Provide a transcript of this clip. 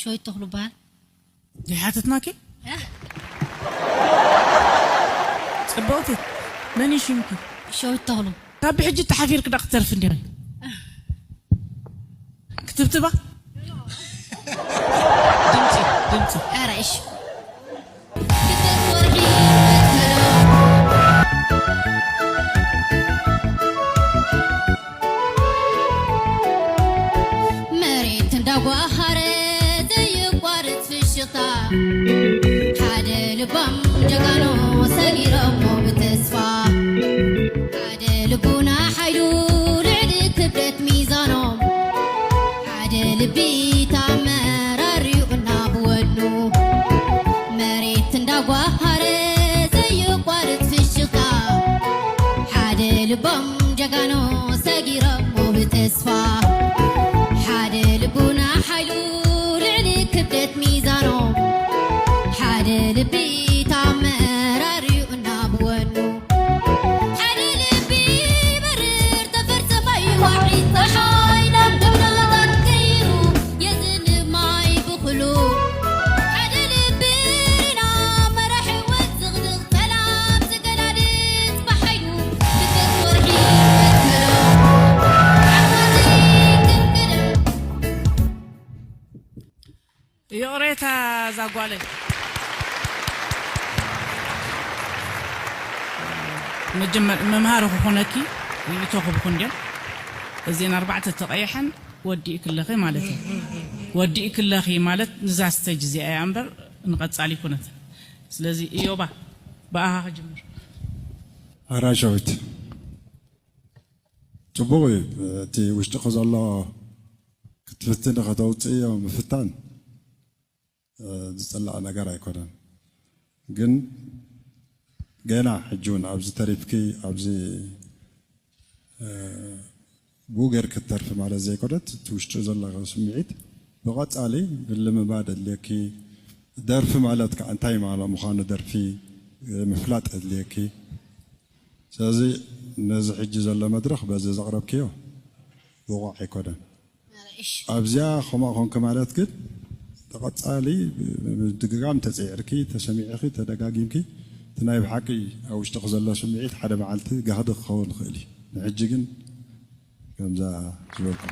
ሸዊት ተኽሉ በሃል። ዘይሓተትናኪ? ጽብቕቲ፣ መን እዩ ሽምኪ? ሸዊት ተኽሉ። ካብ ብሕጂ ተሓፊርክ ዳ ክትተርፊ እንዲሆን ክትብትባ? ድምፂ፣ ድምፂ። ኧረ እሺ። መሬት እንዳጓሃረ ዘይቋርጽ ፍሽኽታ፣ ሓደ ልባም ጀጋኑ ሰጊሮሞ ብተስፋ፣ ሓደ ልቡና ሓይሉ ልዕሊ ክብደት ሚዛኖም፣ ሓደ ልቢ ተኣመራርዩ እናብወኑ፣ መሬት እንዳጓሃረ ዘይቋርጽ ፍሽኽታ፣ ሓደ ልቦም ጀጋኑ ሰጊሮሞ ብተስፋ፣ ሓደ ልቡና ሓይሉ ልዕሊ ክብደት ሚዛኖም፣ ሓደ ልቢ ተኣመራርዩ እናብወኑ፣ ሓደ ልቢ ይበርር ጠፈር ሰማይ ዋዒ ጸሓይ ናብ ደብዳባት ቀይሩ የዝንብ ማይ ብኹሉ፣ ሓደ ልቢ ኢና መራሒ ህይወት ዝቕድቕ ጠላም ዝገላድጽ ብሓይሉ ክልተ ወርሒ ይበትኖ ዓወት ይቅንቅን። ይቕሬታ እዛ ጓለይ። መጀመር መምሃሪ ክኾነኪ ርእይቶ ክብኩ እንድዮም። እዚን ኣርባዕተ ተቐይሐን ወዲእክለኺ ማለት እዩ። ወዲእክለኺ ማለት ንዛ ስተጅ እዚኣ እያ እምበር ንቐጻሊ ይኩነት። ስለዚ እዮባ ብኣኻ ክጅምር። ኣራሻዊት ጽቡቕ እዩ። እቲ ውሽጥኺ ዘሎ ክትፍትኒ ከተውፅእዮ ምፍታን ዝፅላእ ነገር ኣይኮነን። ግን ገና ሕጂ እውን ኣብዚ ተሪፍኪ ኣብዚ ብኡ ጌርኪ ትተርፊ ማለት ዘይኮነት፣ እቲ ውሽጢ ዘለኺ ስምዒት ብቐጻሊ ምልምማድ ኣድልየኪ። ደርፊ ማለት ከዓ እንታይ ማለት ምዃኑ ደርፊ ምፍላጥ ኣድልየኪ። ስለዚ ነዚ ሕጂ ዘሎ መድረኽ በዚ ዘቕረብክዮ ብቑዕ ኣይኮነን። ኣብዚኣ ከምኣ ኮንኪ ማለት ግን ተቐጻሊ ምድግጋም ተጸይዕርኪ፣ ተሰሚዕኺ፣ ተደጋጊምኪ እቲ ናይ ብሓቂ ኣብ ውሽጥኺ ዘሎ ስምዒት ሓደ መዓልቲ ጋህዲ ክኸውን ይኽእል እዩ። ንሕጂ ግን ከምዛ ዝበልኩ